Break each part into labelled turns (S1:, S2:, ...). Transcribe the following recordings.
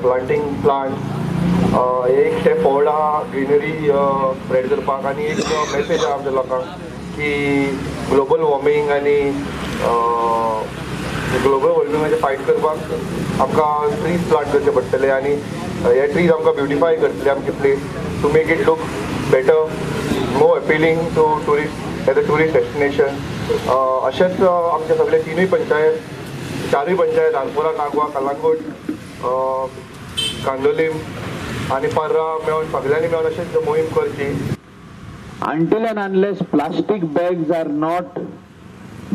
S1: planting plants. हे एक step forward आहा ग्रिनरी स्प्रेड करपाक आनी एक मेसेज आहा आमच्या लोकांक की ग्लोबल वॉर्मींग आनी ग्लोबल वॉर्मिंगाचेर फायट करपाक आमकां ट्रीज प्लांट करचे पडटले आनी हे ट्रीज आमकां ब्युटिफाय करतले आमची place to make it look better, more appealing to tourist as a tourist destination. अशेंच आमचे सगळे तिनूय पंचायत, चारूय पंचायत आरपोरा, नागवा, कलांगूट, कांदोलीम आनी पर्रा मेळून सगळ्यांनी मेळून अशेंच मोहीम करची.
S2: Until and unless plastic bags are not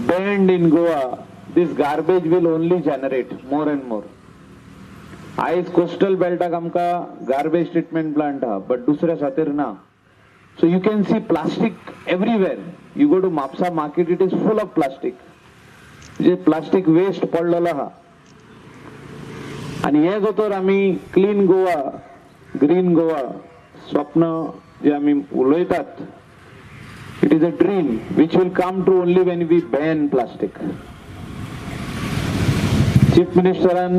S2: banned in Goa, this garbage will only generate more and more. आयज कोस्टल बेल्टाक आमकां गार्बेज ट्रिटमेंट प्लांट आहा, बट दुसऱ्या खातीर ना. So you can see plastic everywhere. You go to Mapusa market, it is full of plastic. म्हणजे plastic waste पडलेलो आहा. आनी हे जर तर आमी क्लीन गोवा, ग्रीन गोवा स्वप्न जे आमी उलयतात, it is a dream which will come true only when we ban plastic. Chief मिनिस्टरान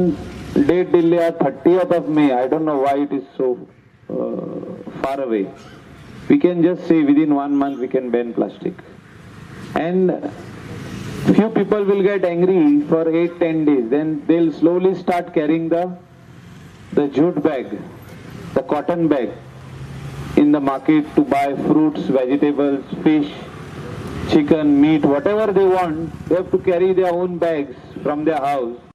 S2: date दिल्ली आहा 30th of May. I don't know why it is so far away. We can just say within 1 month we can ban plastic. And few people will get angry for 8-10 days. Then they'll slowly start carrying the jute bag, the cotton bag in the market to buy fruits, vegetables, fish, chicken, meat, whatever they want. They have to carry their own bags from their house.